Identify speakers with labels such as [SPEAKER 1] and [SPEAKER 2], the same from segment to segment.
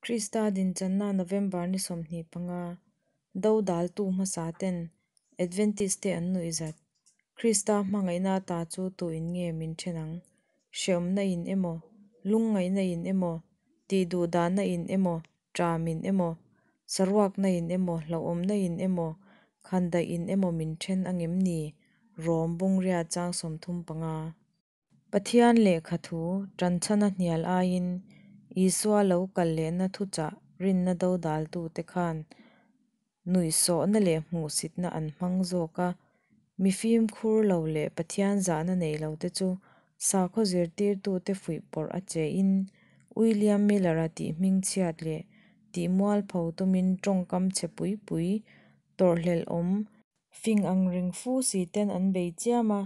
[SPEAKER 1] Krista dinchanna November ni 25 Dodaltu hmasaten Adventist-te an nuihzat. Krista hmangaihna ata chu tuin nge min then ang? Hreawmna in emaw, lungngaihna in emaw, tihduhdahna in emaw, ṭamin emaw, saruakna in emaw, hlauhawmna in emaw, khandaih in emaw min then angem ni? Rom bung riat chang 35. Pathian Lehkha Thu ṭanchhana hnial aiin Isua lo kal lehna thuchah rinna dodaltute khan nuihsawhna leh hmuhsitna an hmang zawk a. Mi fimkhur lo leh Pathian zahna nei lote chu sakhaw zirtirtute fuihpawrh a chein William Miller-a tihhmingchhiat leh tihmualpho tumin ṭawngkam chhe pui pui, tawrhhlelh awm, Fing ang reng fu siten an bei chiam a,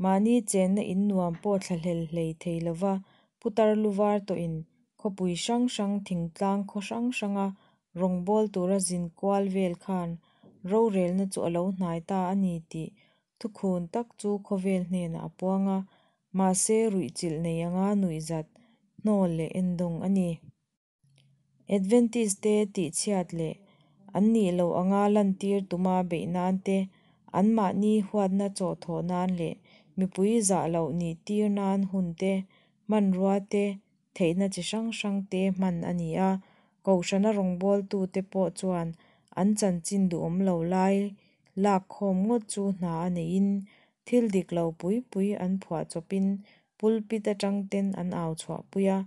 [SPEAKER 1] mahni chenna in nuam pawh thlahlel hlei thei lova putar lu var tawhin khawpui hrang hrang, thingtlang khaw hrang hranga rawngbawl tura zin kual vel khan rorelna chu a lo hnai ta a ni tih thukhun tak chu khawvel hnenah a puang a, mahse ruihchilh nei anga nuihzat, hnawl leh endawng a ni. Adventist-te tihchhiat leh an nih loh anga lantir tuma beih nan te, anmahni huatna chawhthawh nan leh mipui zah loh nihtir nan hun te, hmanrua te, theihna chi hrang hrang te hman a ni a. Kohhrana rawngbawltute pawh chuan an chanchin duhawm lo lai lak khawm ngawt chu hna a neihin, thil dik lo pui pui an phuahchawpin pulpit atangten an au chhuahpui a.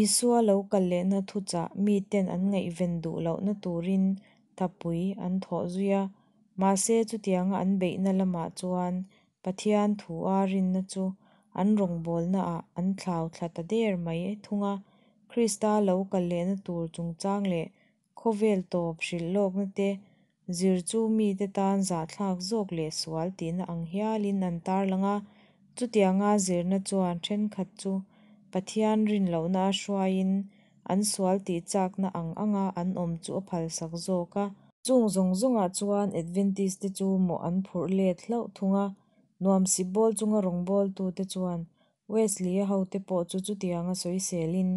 [SPEAKER 1] Isua lo kal lehna thuchah miten an ngaihven duh lohna turin thapui an thawh zui a. Mahse chutianga an beihna lamah chuan Pathian thua rinna chu an rawngbawlnaah an thlau thla ta der mai thung a. Krista lo kal lehna tur chungchang leh khawvel tawp hrilh lawkna te zir chu mite tan zahthlak zawk leh sual tihna ang hialin an tarlang a. Chutianga zirna chuan thenkhat chu Pathian rin lohna a hruaiin an sual tih chakna ang anga an awm chu a phalsak zawk a. Chung zawng zawngah chuan Adventist-te chu mawh an phurh let hlauh thung a. Nuamsip bawl chunga rawngbawltute chuan Wesley-a hote pawh chu chutianga sawiselin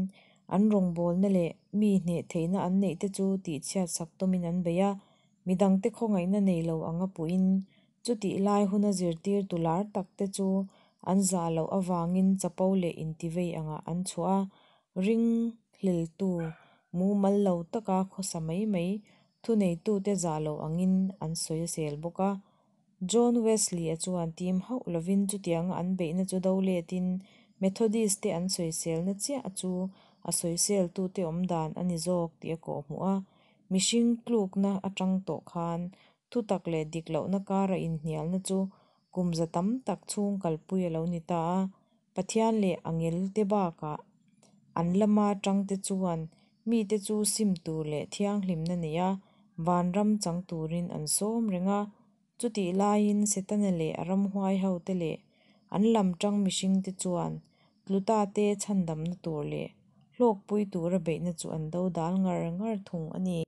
[SPEAKER 1] an rawngbawlna leh mi hneh theihna an neihte chu tihchhiatsak tumin an bei a. Midangte khawngaihna nei lo anga puhin chutih lai huna zirtirtu lar takte chu an zah loh avangin chapo leh intivei angah an chhuah a, ringhleltu mumal lo taka khawsa mai mai thuneitute zah loh angin an sawi a sel bawk a. John Wesley-a chuan tim hauh lovin chutianga an beihna chu do letin Methodist-te an sawiselna chiah chu a sawiseltute awmdan a ni zawk tih a kawhhmuh a. Mihring tlukna atang tawh khan thutak leh dik lohna kara inhnialna chu kum za tam tak chhung kalpui a lo ni ta a. Pathian leh angelte bakah an lama tangte chuan mite chu sim tur leh thianghlimna neia vanram chang turin an sawm reng a. Chutih laiin Setana leh a ramhuai hote leh an lam tang mihringte chuan tlutate chhandamna tur leh hlawkpui tura beihna chu an dodal ngar ngar thung a ni.